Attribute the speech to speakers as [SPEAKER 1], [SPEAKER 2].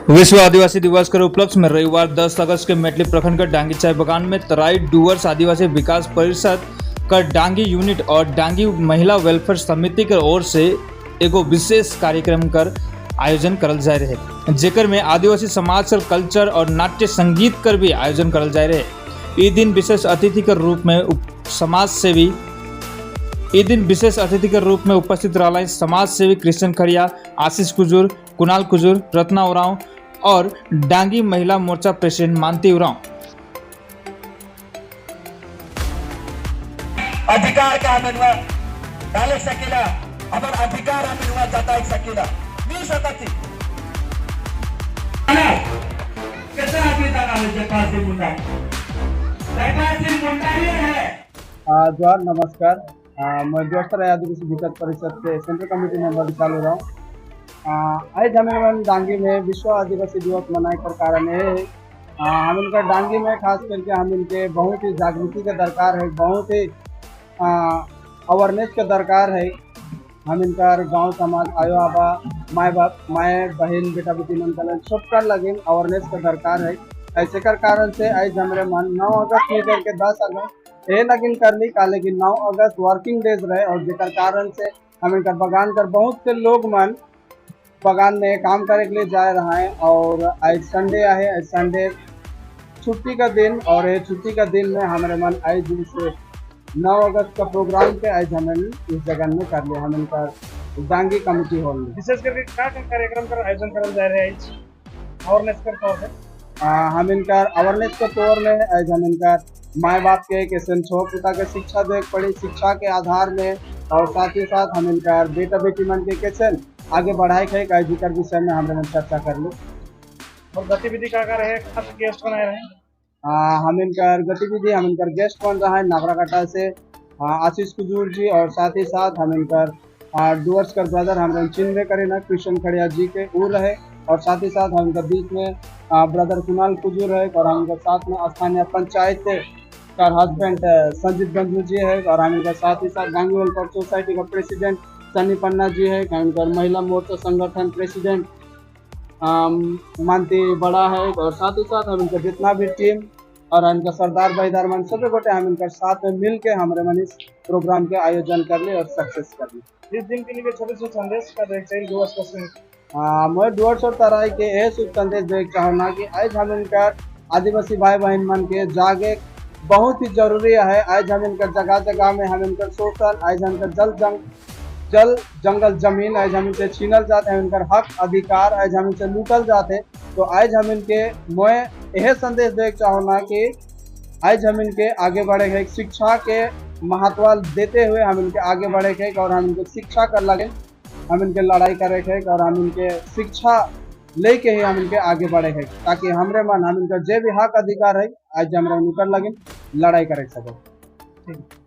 [SPEAKER 1] विश्व आदिवासी दिवस के उपलक्ष्य में रविवार 10 अगस्त के मेटली प्रखंड के डांगी चाय बगान में तराई डुअर्स आदिवासी विकास परिषद का डांगी यूनिट और डांगी महिला वेलफेयर समिति के ओर से एगो विशेष कार्यक्रम कर आयोजन करल जाय रहे, जेकर में आदिवासी समाज कर कल्चर और नाट्य संगीत कर भी आयोजन करल जाय रहे। ई दिन विशेष अतिथि के रूप में समाज सेवी ई दिन विशेष अतिथि के रूप में उपस्थित रहला समाज सेवी कृष्ण खड़िया, आशीष कुजूर, कुणाल कुजूर, रत्ना उरांव और डांगी महिला मोर्चा प्रेसिडेंट मानती उरांव।
[SPEAKER 2] अधिकार का हमें डाले सकीला, अपन अधिकार हमें जताई सकीला, मिल सकती। कितना आदमी है जयपाल सिंह मुंडा, जयपाल सिंह मुंडा ही है।
[SPEAKER 3] जोहार, नमस्कार। मैं डुअर्स तराई आदिवासी विकास परिषद के सेंट्रल कमेटी मेंबर विशाल उरांव। आज हमें डांगी में विश्व आदिवासी दिवस मनाए कर कारण ये है, हम इनका डांगी में खास करके हम इनके बहुत ही जागृति के दरकार है, बहुत ही अवेयरनेस के दरकार है। हम इनका गांव समाज आयो आबा माए बाप माए बहन बेटा बेटी मन कलन सबका लगिन अवेयरनेस के दरकार है। ऐसे कर कारण से आज हमारे मन 9 अगस्त लेकर के 10 अगस्त ये लगिन कर ली का, लेकिन 9 अगस्त वर्किंग डेज रहे और जेकर कारण से हम इनका बगान कर बहुत से लोग मन बगान में काम करे के लिए जा रहा है और आज संडे है, आज संडे छुट्टी का दिन और ये छुट्टी का दिन में हमारे मन आज इस 9 अगस्त का प्रोग्राम के आज हमें इस जगह में कर लिया, हम इनका डांगी कमिटी हॉल में।
[SPEAKER 4] विशेष करके का का कार्यक्रम का आयोजन करल जा रहे हैं अवेयरनेस के तौर पे?
[SPEAKER 3] हम इनका अवेयरनेस के तौर में आज हम इनका माए बाप के कैसे छो पुता के शिक्षा दे पड़ी, शिक्षा के आधार में और साथ ही साथ हम इनका बेटा बेटी मन के कैसे आगे बढ़ाए के आज जिक्र विषय में हम चर्चा कर ली।
[SPEAKER 4] और गतिविधि का का रहे, खास गेस्ट बनाए रहे?
[SPEAKER 3] हम इनका गतिविधि, हम इनका गेस्ट बन रहा है नागराकाटा से आशीष कुजूर जी और साथ ही साथ हम इनकर डुअर्स कर ब्रदर हम चिन्ह करे ना कृष्ण खड़िया जी के ऊ रहे और साथ ही साथ हम इनका बीच में ब्रदर कुणाल कुजूर है और हम इनका साथ में स्थानीय पंचायत का हस्बैंड संजीत गंजू जी है और हम इनका साथ ही साथ गांधी वेलफेयर सोसाइटी का प्रेसिडेंट सन्नी पन्ना जी है, हम इनका महिला मोर्चा संगठन प्रेसिडेंट मानती बड़ा है और साथ ही साथ हम इनका जितना भी टीम और इनका सरदार भाईदार मन सभी गोटे हम इनका साथ में मिल के हमारे मन इस प्रोग्राम के आयोजन कर ली और सक्सेस कर ली।
[SPEAKER 4] इस दिन के लिए छोटे से संदेश का देख चाहिए डुअर्स का।
[SPEAKER 3] मैं डुअर्स और तराई के यह शुभ संदेश देख चाहूँगा कि आज हम इनका आदिवासी भाई बहन मन के जागे बहुत ही जरूरी है। आज हम इनका जगह जगह में हम इनका शोषण, आज हम इनका जल जंगल जमीन आज हम इनसे छीनल जाते हैं, इनका हक अधिकार आज हम इनसे लूटल जाते। तो आज हम इनके मैं यह संदेश देख चाहूँगा कि आज हम इनके आगे बढ़े हैं, शिक्षा के महत्व देते हुए हम इनके आगे बढ़े हैं और हम इनके शिक्षा कर लगे, हम इनके लड़ाई करे हैं और हम इनके शिक्षा लेके ही हम इनके आगे बढ़े हैं ताकि हमरे मन हम इनका जो भी हक अधिकार है आज हमारे उनकर लगे लड़ाई करे सके।
[SPEAKER 4] ठीक।